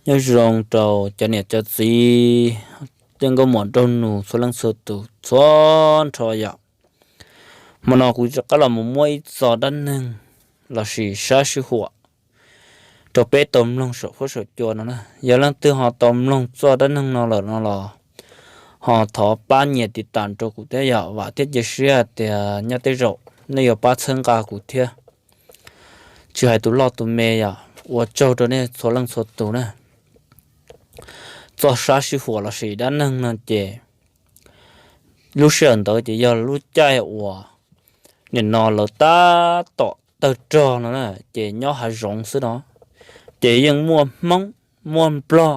Nyob zoo rau cov niam cov txiv, tej nkauj muam nraug nus txhua leej txhua tus txhua nrho yom. Hmo no kuv rov qab los mus muab ib txoj dab neeg lossis sab sij huam rau peb tau mloog saum huab saum cua no na. Yog leej twg ho tau mloog txoj dab neeg no lawm no los ho thov pab nias tiv tam rau kuv thiab yom, vam thiab cia siab hais tias nyob tej zaum nej yuav pab txhawb nqa kuv thiab. Tsis hais tus loj tus me yom, ua tsaug rau nej txhua leej txhua tus na. Txoj sab sij huam lossis dab neeg no ces lub sij hawm ntawd ces yog lub caij uas nim no lawv tab tom tawg rog no na, ces nyob hav zoov xwb no, ces yeej muaj Hmoob, muaj Nplog,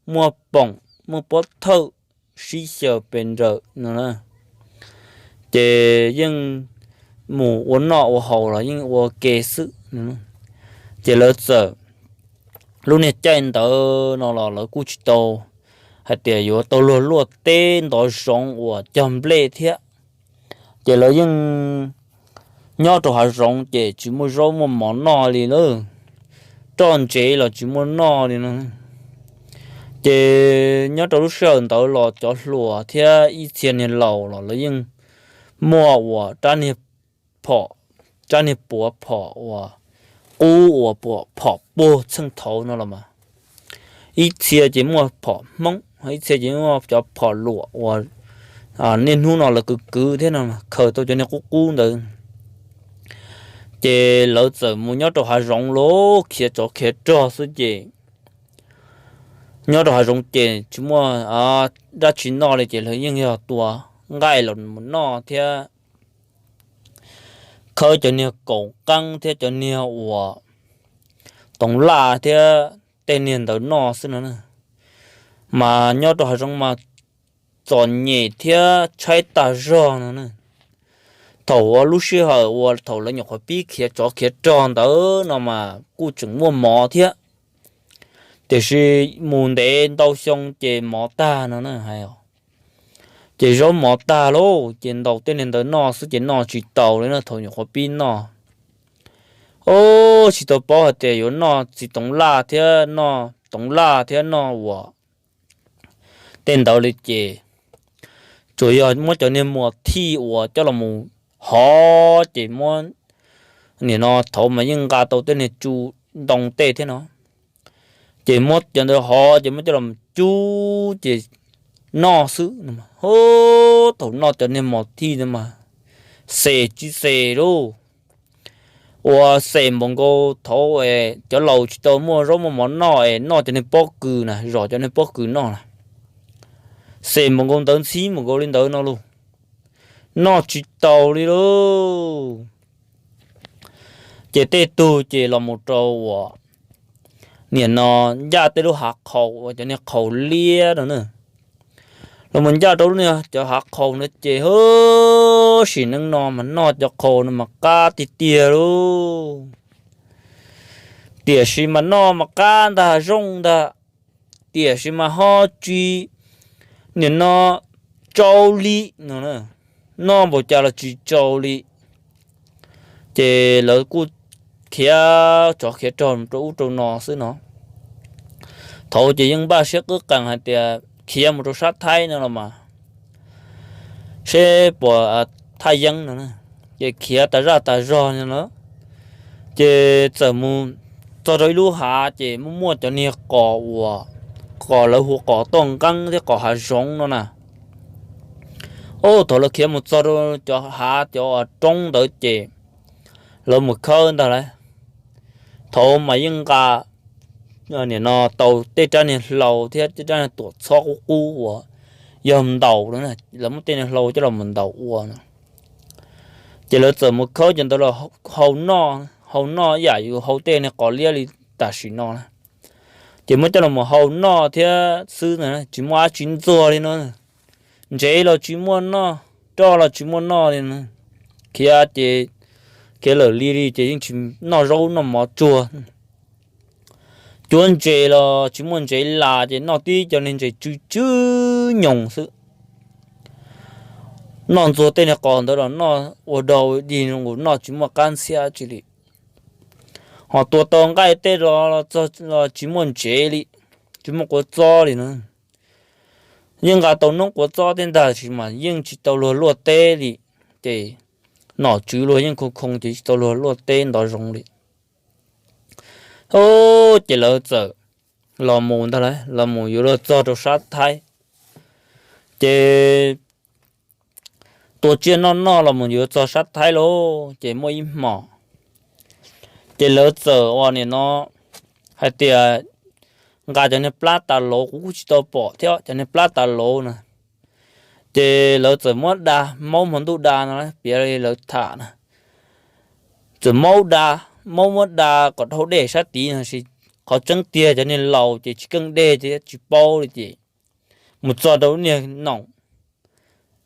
muaj Poom, muaj Pob Thawj sib xyaw pes nrawm no na, ces yeej mus ua noj ua haus los yeej ua ke xwb. Ces lawv txawm, lub niag caij ntawd no los lawv kuj tsis tau hais tias yuav tau luag luaj teb ntov zoov uas cog nplej thiab, ces lawv yeej nyob rau hav zoov ces tsis muaj zaub muaj mov noj li lawm, roj ntsev los tsis muaj noj li no. Ces nyob rau lub sij hawm ntawd los cov hluas thiab ib txhia niag laus los lawv yeej muaj uas rab niag phom, rab niag puav phom uas qub uas phom puag txheej thaud no los mas, ib txhia ces muaj phom Hmoob, ib txhia ces muaj cov phom luam uas niaj hnub no lawv kwv kwv thiab no, khaws tau cov niag qub qub ntawd. Ces lawv txawm mus nyob rau hav zoov los khiav tsov khiav rog xwb ces nyob rau hav zoov ces tsis muaj dab tsi noj li ces lawv yeej yog tua nqaij los mus noj thiab khawb cov niag kaum qeeb thiab cov niag uas toov laj thiab tej niag ntawd noj xwb no. Mas nyob rau hav zoov mas txom nyem thiab tshaib tag zog no na. Thaum uas lub sij hawm uas thaum lawv nyuam qhuav pib khiav tsov khiav rog ntawd no mas kuj tseem muaj mov thiab, tiam sis mus ntev ntau xyoo ces mov tag no na hais. Ces zaub mov tag lauj, ces ntaus tej niag ntawd noj xwb ces noj tsis taus li no thaum nyuam qhuav pib noj. Ub, tsis tau paub hais tias yuav noj txiv toov laj thiab noj toov laj thiab noj uas tej ntawd li ces tsuas yog muab cov niag muas thij uas coj los mus hov ces muab nim no thaum mas yeej nqa tau tej niag tsu ntoo tej thiab no, ces muab cov ntawd hov ces muab coj los cub ces noj xwb. Ub, thaum noj cov niag muas thij ntawd mas xes tsis xes lauj, uas xes npaum nkaus thaum es cov laus tsis tau muaj zaub muaj mov noj es noj cov niag pob kws na, zom cov niag pob kws noj na, xes npaum nkaus ntawd ntxhib npaum nkaus li ntawd no lauj, noj tsis taus li lauj. Ces tej tug ces los mus rau uas nim no ncaj tej lub hav qhaus uas cov niag qhaus liab no na, los mus ncaj rau lub niag cov hav qhaus no ces hwb, sim neej no mas noj cov qhaus no mas qab tiag tiag lauj. Tiam sis mas noj mas qab ntag zoo ntag, tiam sis mas ho tsis nim no tsau li no, noj npaum cas los tsis tsau li. Ces lawv kuj khiav tsov khiav rog rau ub rau no xwb no. Thaum ces yeej npaj siab qwb qees hais tias khiav mus rau sab Thaib no los mas seb puas thaj yeeb no, ces khiav tas zaj tas zog no na. Ces txawm mus txog rau ib lub hav ces muaj muaj cov niag qos uas, qos lawv hu qos toj nqeeb thiab qos hav zoov no na. Ub, thaum lawv khiav mus txog rau cov hav cov roob ntawd ces lawv mus khawb ntag lauj. Thaum mas yeej nqa nim no tau tej rab niag hlau thiab tej rab niag tuam txhob qub qub uas yog ntaus no, lawv muab tej niag hlau coj los mus ntaus ua no. Ces lawv txawm mus khawb cov ntawd los hau noj, hau noj ib yam yus hau tej niag qos liab li tam sim no na. Ces muab coj los mus hau noj thiab xwb ntag, tsis muaj dab tsi ntxuag li no. Ntsev los tsis muaj noj, roj los tsis muaj noj li no. Khiav ces khiav lawm li li ces yeej tsis noj zaub noj mov tsuag. Cuab ntses los tsis muaj ntsev las ces noj tib cov niag ntses tsw tsw nyoos xwb. Noj ntxuag tej niag qos ntawd los noj ua dog dig nkaus noj tsis muaj qab ntxhiab tsi li. Ho tua tau nqaij tej los txog los tsis muaj ntsev li. tsis muaj quav txob li na. Yeej nqa tau noob quav txob thiab ntag sis mas yeej tsis tau luag luaj teb li. Ces nom tswv luag yeej khoo khoo ces tsis tau luag luaj teb ntov zoov li. Ces lawv txawm los mus ntag lauj, los mus yuav luag txog rau sab Thaib. Ces tua tsiaj noj noj los mus yuav txog sab Thaib lauj, ces muaj ib hmos ces lawv txawm ua nim no hais tias nqa cov niag plab tas lauv, kuv kuj tsis tau pom thiab cov niag plab tas lauv na. Ces lawv txawm muab da, maub hmo ntuj da no piav li lawv tham na. Txawm maub da, maub muab da kom dhau dej sab tid no, qhov tseeb tiag cov niag laus ces tsis keej dej thiab tsis paub li ces mus txog rau lub niag noom,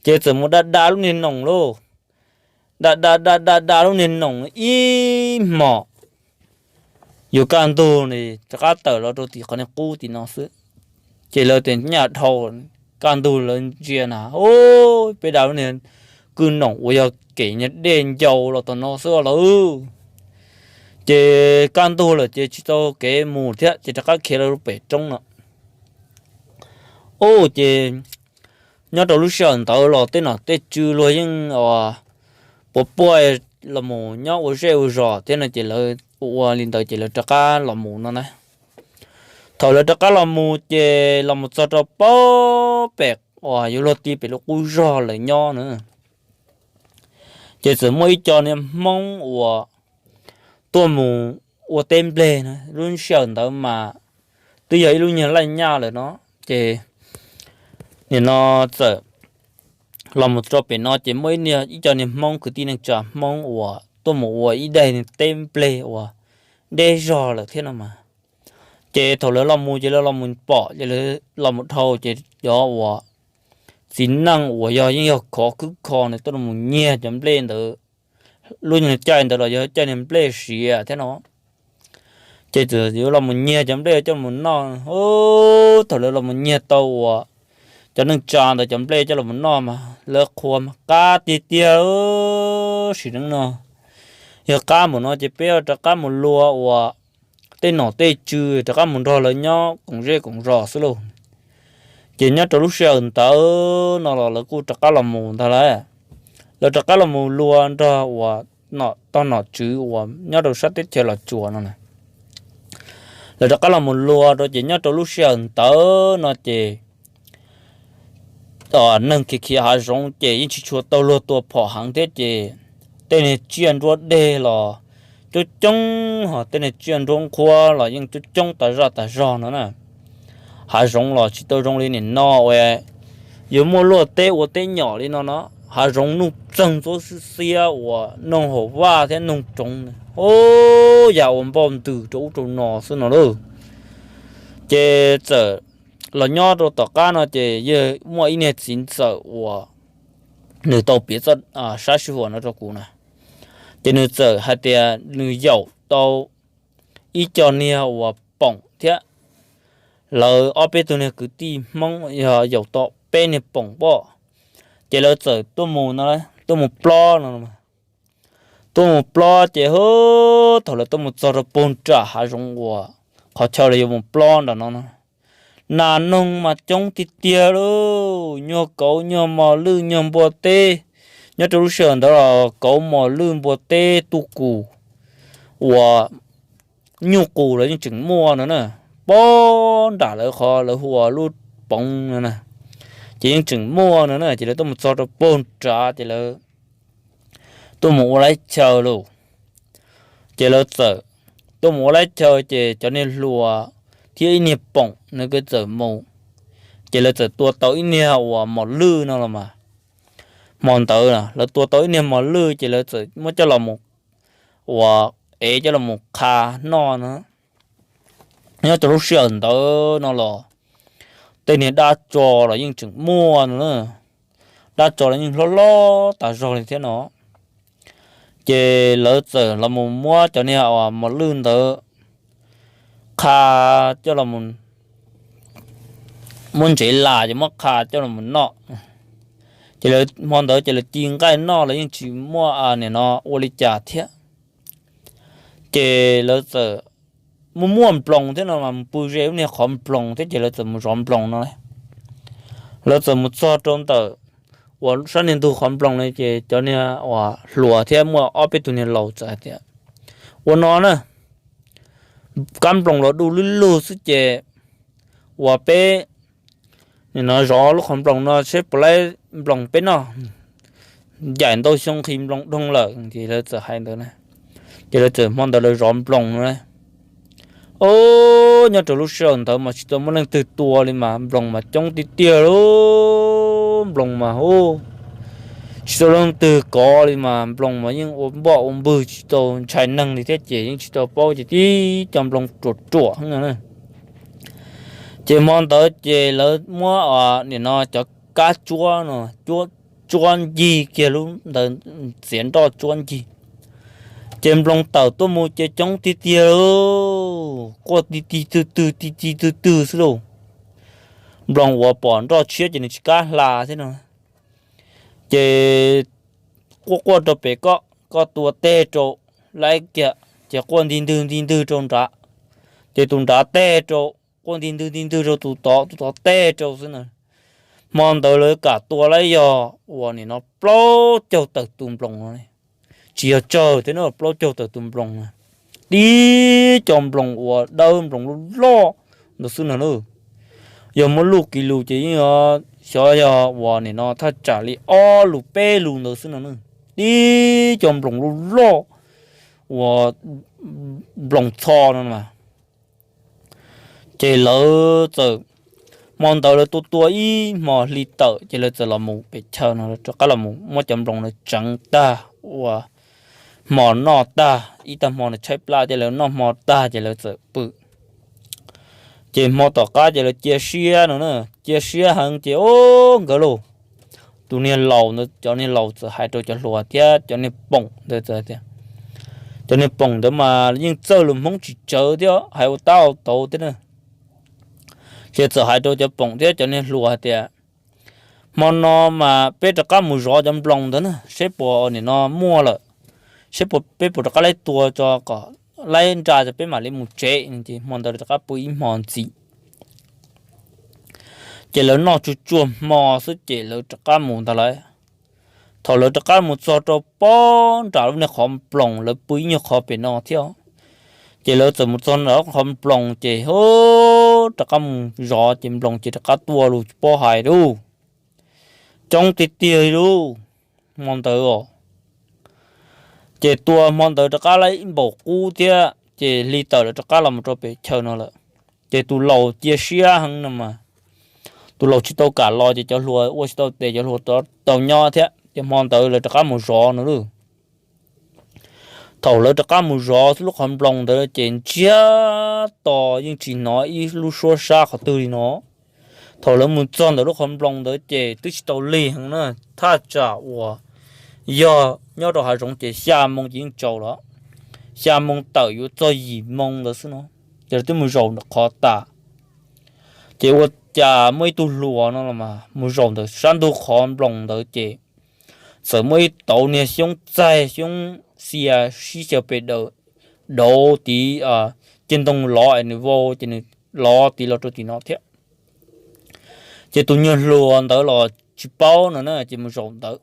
ces txawm mus da da lub niag noom lauj. Da da da da da lub niag noom ib hmos, yuav kaj ntug rov qab tawm los rau tim qhov niag qub tim no xwb. Ces lawv tias nyaj dhau, kaj ntug lawv ntsia na, peb da lub niag kwj noom uas yog kev niag dej ncau los tom no xwb lawm. Ces kaj ntug lawm ces tsis tau kev mus thiab ces rov qab khiav los rau pem roob no. Ces nyob rau lub sij hawm ntawd los tej nom tej tswv luag yeej puas puaj los mus nyob ua zej ua zos thiab no ces lawv ua li ntawd ces lawv rov qab los mus no na. Thaum lawv rov qab los mus ces los mus txog rau pem uas yuav luag ti pem lub qub zog lawv nyob na, ces txawm muaj ib co niag Hmoob uas tuaj mus ua teb nplej na. Lub sij hawm ntawd mas twb yog ib lub nyuag laj nyaj lawm no, ces nim no txawm los mus rau pem no ces muaj ib co niag Hmoob kwv tij neej tsa Hmoob uas tuaj mus ua ib daim teb nplej uas deb zog lawm thiab no mas. Ces thaum lawv los mus ces lawv los mus pom ces lawv los mus dhau ces cov uas txiv neej uas yog yeej yog khov khwb kho nws tuaj los mus nyiag cov nplej ntawd. Lub nyuag caij ntawd los yog caij niag nplej siav thiab no, ces txawm yuav los mus nyiag cov nplej coj los noj. Thaum lawv los mus nyiag tau uas cov neej tsa ntawd cov nplej coj los noj mas lawv qhuas mas qab tiag tiag. Sim neej no yog qab npaum no ces peb rov qab mus luag uas tej nom tej tswv rov qab mus nrog lawv nyob koom zej koom zos xwb lauj. Ces nyob rau lub sij hawm ntawd no los lawv kuj rov qab los mus ntag lauj. Lawv rov qab los mus luag nrog uas tog nom tswv uas nyob rau sab teb chaws Los Tsuas no na. Lawv rov qab los mus luag rau ces nyob rau lub sij hawm ntawd no ces neeg khiav khiav hav zoov ces yeej tsis tshua tau luag tua phom heev thiab ces tej niag tsiaj nruab deg los coob coob, ho tej niag tsiaj nruab nqhuab los yeej coob coob tas zaj tas zog no na. Hav zoov los tsis tau zoo li nim no uas yuav muaj luaj teb ua teb nyom li no no. Hav zoov nuj txeeg ntxuav xiab xiab uas noog haum vaj thiab noog roov, ub, yam uas npau ntws rau ub rau no xwb no lauj. Ces txawm los nyob rau tom qab no ces yog muaj ib niag txiv ntxawm uas nws tau piav txoj sab sij huam no rau kuv na. Ces nws txawm hais tias nws yaum tau ib co niag uas poom thiab lawv ob peb tug niag kwv tij Hmoob yog yaum tau peb niag poom pom. Ces lawv txawm tuaj mus no, tuaj mus plob no. Tuaj mus plob ces thaum lawv tuaj mus txog rau puag nram hav zoov uas qhov chaw lawv yuav mus plob nram no no, nas noog mas coob tiag tiag lauj, nyuag kauv nyuag mos lwj nyuag npua teb. Nyob rau lub sij hawm ntawd los kauv mos lwj npua teb tuj kus uas nyuj qus los yeej tseem muaj no na. Pob nram lawv qhov lawv hu ua lub poov no na, ces yeej tseem muaj no na. Ces lawv tuaj mus txog rau puag nrad ces lawv tuaj mus ua laib chaw lauj. Ces lawv txawm tuaj mus ua laib chaw ces cov niag hluas thiab ib niag poom nws kuj txawm mus. Ces lawv txawm tua tau ib niag uas mos lwj no los mas. Hmo ntawd lawv tua tau ib niag mos lwj ces lawv txawm muab coj los mus ua, ev coj los mus qha noj no. Nyob rau lub sij hawm ntawd no los tej niag dab tso los yeej tseem muaj no na. Dab tso los yeej hlob hlob tas zog li thiab no. Ces lawv txawm los mus muab cov niag uas mos lwj ntawd qha coj los, muab ntsev las ces muab qha coj los noj. Ces lawv hmo ntawd ces lawv ci nqaij noj los yeej tsis muaj nim no ua li cas thiab. Ces lawv txawm muaj muaj nploos thiab no mas mus pw ze lub niag qhov nploos thiab ces lawv txawm mus zov nploos no. Lawv txawm mus txog rau ntawm uas sab niag ntug qhov nploos no ces cov niag uas hluas thiab muaj ob peb tug niag laus txawm hais tias, ua no na, kab nploos los du lug lug xwb ces uas peb nim no zov lub qhov nploos no seb puas laib nploos peb noj. Ncaim ntau xyoo nqhis nploos dhoo lawm ces lawv txawm hais ntawd na. Ces lawv txawm hmo ntawd lawv zov nploos no. Os, nyob rau lub sij hawm ntawd mas tsis tau muaj leej twg tua li mas nploos mas coob tiag tiag li. Nploos mas hu, tsis tau leej twg kov li mas nploos mas yeej ua npoj ua npwg tsis tau ntshai neeg li thiab ces yeej tsis tau paub ces tib co nploos ruam ruam no. Ces hmo ntawd ces lawv muab nim no cov kab tsuab no, tsuab ncig kiag lub ntawd, txiav nroj tsuab ncig. Ces nploos tawm tuaj mus ces coob tiag tiag li, quaj ti ti twg twg ti ti twg twg xwb lauj. Nploos uas pom nroj tshiab ces nws tsis kam hla thiab no. Ces quaj quaj rau pem koj, koj tua teg rau, laib kiag, ces quaj nti ntwg nti ntwg rau nrad, ces tus nrad teg rau, quaj nti ntwg nti ntwg rau tus tod, tus tod teg rau xwb na. Hmo ntawd lawv kam tua laib yog uas nim no plaub caug tawm tus nploos no, tsis yog tsawg thiab no, plaub caug tawm tus nploos na. Tib co nploos uas dawb nploos loj loj ntawd xwb no na. Yog muab luj kiv lus ces yeej xyov yog uas nim no thaj tsam li ob lus peb lus ntawd xwb no na. Tib co nploos loj loj uas nploos txho no mas. Ces lawv txawm, hmo ntawd lawv tua tua ib hmo hli tawm ces lawv txawm los mus pem chaw no, rov qab los mus muab cov nploos no tseev tag ua hmo noj tag, ib tag hmo no tshaib plab ces lawv noj hmo tag ces lawv txawm pw. Ces hmo tom qab ces lawv cia siab no na, cia siab heev ces o, nkawd lauj, tus niag laus ntawd, cov niag laus txawm hais rau cov hluas thiab cov niag poom ntawd tias, cov niag poom ntawd mas yeej txawj lus Hmoob tsis tsawv thiab hais ua tab ua tauv thiab na. Ces txawm hais rau cov poom thiab cov niag hluas hais tias, hmo no mas peb rov qab mus zov cov nploos ntawd na seb puas nim no muaj lawm, seb puas peb puas rov qab laib tua tso kom laib nra tso peb mam li mus tsev. Ces hmo ntawd lawv rov qab pw ib hmo ntxiv. Ces lawv noj tsuag tsuag hmo xwb ces lawv rov qab mus ntag lauj. Thaum lawv rov qab mus txog rau pob nram lub niag qhov nploos, lawv pw ib nyuag qhov pem no thiab, ces lawv txawm mus txog nram qhov nploos ces hu, rov qab mus zov ces nploos ces rov qab tuaj lug tsis paub hais lauj, coob tiag tiag li lauj. Hmo ntawd os, ces tua hmo ntawd rov qab laib ib npaum qub thiab ces hli tawm lawv rov qab los mus rau pem chaw no lawm. Ces tus laus cia siab heev no mas, tus laus tsis tau kam los ces cov hluas ua tsis tau tes, cov hluas tau nyob thiab ces hmo ntawd lawv rov qab mus zov no lauj. Thaum lawv rov qab mus zov lub qhov nploos ntawd ces ntsiag to yeej tsis hnov ib lub suab sab qhov twg li no. Thaum lawv mus txog ntawm lub qhov nploos ntawd ces twb tsis tau lig heev na, thaj tsam uas yog nyob rau hav zoov ces xya moo ces yeej tsaus lawm, xya moo tawm yuav txog yim moo ntawd xwb no, ces lawv twb mus zaum ntawm qhov tas. Ces ua cas muaj ib tug hluas no los mas mus zaum ntawm sab ntug qhov nploos ntawd ces txawm muaj ib tauv niag xyoob txaig xyoob xia sib xyaw pes daws, dauv tiv, ces ntoo lov es nws vau ces nws lov tiv los rau tim no thiab. Ces tus nyuag hluas ntawd los tsis paub no na ces mus zaum ntawd,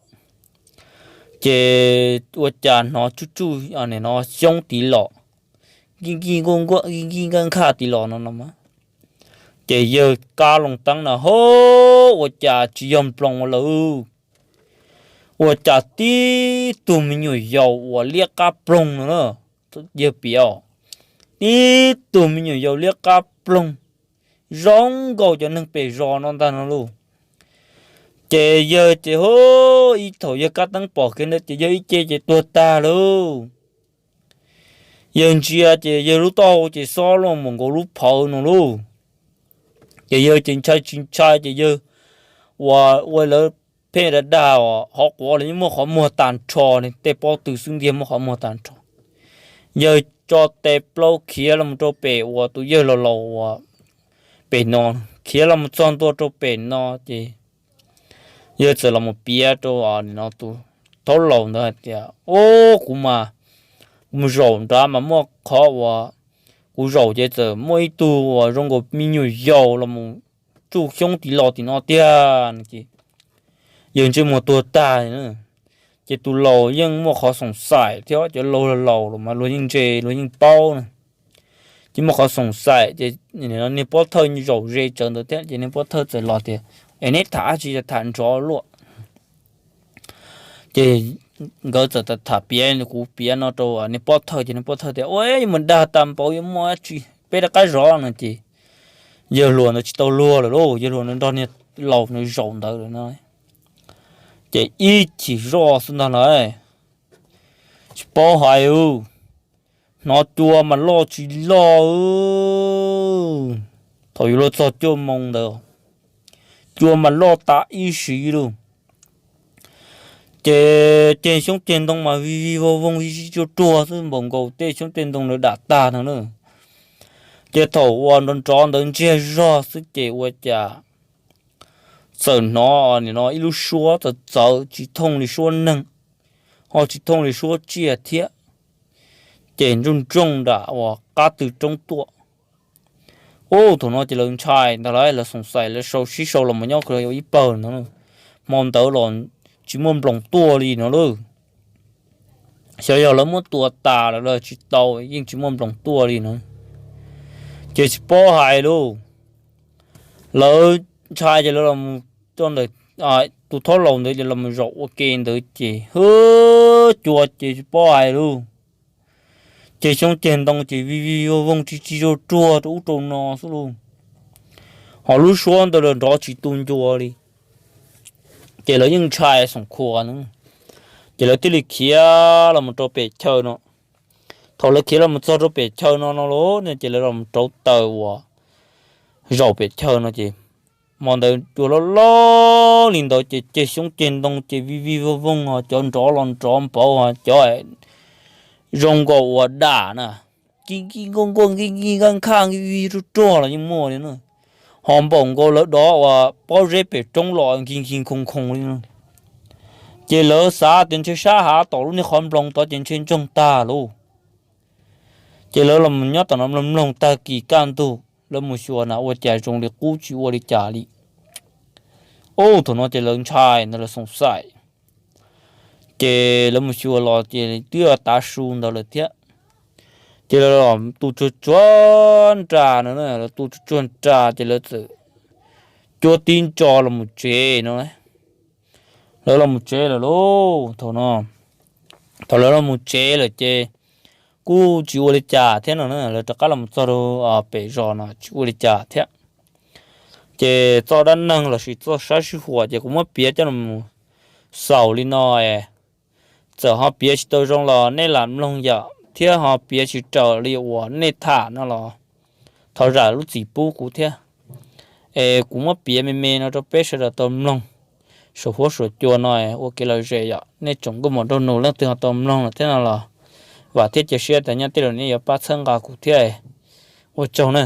ces ua cas hnov tsuj tsuj no xyoob tiv los, nkij nkij nkaj nkaj tiv los no no mas. Ces yawg kab loo teeb no, hov, ua cas tsis yog nploos lawm, ua cas tib tug me nyuam yaus uas liab qab ploog no na, yawg piav os, tib tug me nyuam yaus liab qab ploog zoo nkaus cov neeg pem zos no ntag no lauj. Ces yawg ces hov, ib thaum yawg kab teeb pom kiag ntawd ces yawg ib ce ces tuag tag lauj. Yawg ntsia ces yawg lub taub hau ces xob loj mus nkaus lub phawv no lauj. Ces yawg ces ntshai tsis ntshai ces yawg ua, ua lawv pheej dag dag os, hov quav los yeej muaj qhov muag tag nrho ne, tej pob tw xwb ntiag muaj qhov muag tag nrho. Yawg tso tes plaub khiav los rau pem uas tus yawg laus laus uas pem no, khiav los txog ntua rau pem no ces yawg txawm los mus piav rau nim no tus thaub laus ntawd hais tias, o, kuv mas, kuv mus zaum nrad mas muaj qhov uas kuv zaum ces txawm muaj ib tug uas zoo nkaus me nyuam yaus los mus tsuj xyoob tim los tim no tiag no ces yawg ntsej muag tuag tag na. Ces tus laus yeej muaj qhov xoom xaim thiab, cov laus laus los mas luag yeej ntse luag yeej paub na. Ces muaj qhov xoom xaim ces niag pov thawj zaum ze tsawv ntawd thiab ces niag pov thawj txawm los tias, Es neb tham dab tsi? Tham nrov luaj. Ces nkawd txawm tham piav, kuv piav no rau niag pov thawj ces niag pov thawj tias, Ua, yuav mus dag tas npaum yuav muaj dab tsi, peb rov qab zov no ces yawg hluas ntawd tsis tau luag lawm lauj, yawg hluas ntawd nrog niag laus ntawd zaum ntawd lawm no. Ces ib chim zoj xwb ntag lawm, tsis paub hais, hnov cua mas loj tsis loj. Thaum yuav luag txog cuaj moos ntawd, cua mas loj tas ib siv lauj. Ces ceg xyoob ceg ntoo mas vij vij voog voog vij zij ruaj ruag xwb, npaum nkaus tej xyoob tej ntoo ntawd dam tag no na. Ces thaum uas nrov nrov ntawd ntsiag zog xwb ces ua cas txawm hnov nim no ib lub suab txawv txawv tsis thooj li suab neeg, ho tsis thooj li suab tsiaj thiab. Ces ntsooj ntsooj nram uas qab tw roob tuaj. Ub, thaum no ces lawv ntshai ntag lauj, lawv xoom xaim lawv sau sib sau los mus nyob ua ib pawg no. Hmo ntawd los tsis muaj nploos tuaj li no lauj. Xyov yog lawv muab tua tas lawm los tsis tau, yeej tsis muaj nploos tuaj li no. Ces tsis paub hais lauj, lawv ntshai ces lawv los mus rau ntawm tus thob laus ntawd los mus zaum ua ke ntawd ces hwb, cua ces tsis paub hais lauj. Ceg xyoob ceg ntoo ces vij vij voog voog tsis tsis ruaj ruag rau ub rau no xwb lauj. Ho lub suab ntawd los nrov tsis tu ncua li. Ces lawv yeej ntshai xoom khuas na, ces lawv thiaj li khiav los mus rau pem chaw no. Thaum lawv khiav los mus txog rau pem chaw no no lauj, ces lawv los mus rauv taws uas zaum pem chaw no ces hmo ntawd cua loj loj li ntawd ces ceg xyoob ceg ntoo ces vij vij voog voog, ho cov nrov los nrov npaum, ho cov zoo nkaus uas dam na, nkij nkij nkuaj nkuaj nkij nkij nkaj nkhaj nkij vij ruaj ruag los yeej muaj li na. Ho npaum nkaus lawv dov uas pob zeb pem roob los nkig nkig nkhoos nkhoos li no. Ces lawv xav tias ntshe sab hav tom lub niag qhov nploos tod ces ntshe ntsoog tag lauj. Ces lawv los mus nyob tom no mloog mloog tag kis kaj ntug lawv mus xyuas na ua cas zoo li qub tsis ua li cas li. Ub, thaum no ces lawv ntshai ntag lawv xoom xaim. Ces lawv mus xyuas los ces twb tav su ntawd lawm thiab. Ces lawv los tu tsuag tsuag nra no, lawv tu tsuag tsuag nra ces lawv txawm cuab tib ntso los mus tsev no. Lawv los mus tsev lawm lauj. Thaum no, thaum lawv los mus tsev lawm ces kuj tsis ua li cas thiab no na, lawv rov qab los mus txog rau pem zos no tsis ua li cas thiab. Ces txoj dab neeg lossis txoj sab sib huam ces kuv muab piav coj los xaus li no es, txawm ho piav tsis tau zoo los nej lam mloog yom, thiab ho piav tsis raws li uas nej tham no los thov zam lub txim pub kuv thiab. Es kuv muab piav me me no rau peb sawv daws tau mloog saum huab saum cua no ua kev lom zem yom. Nej tsoom nkauj muam nraug nus leej twg ho tau mloog lawm thiab no los vam thiab cia siab tias nyob tej zaum nej yuav pab txhawb nqa kuv thiab. Ua tsaug na.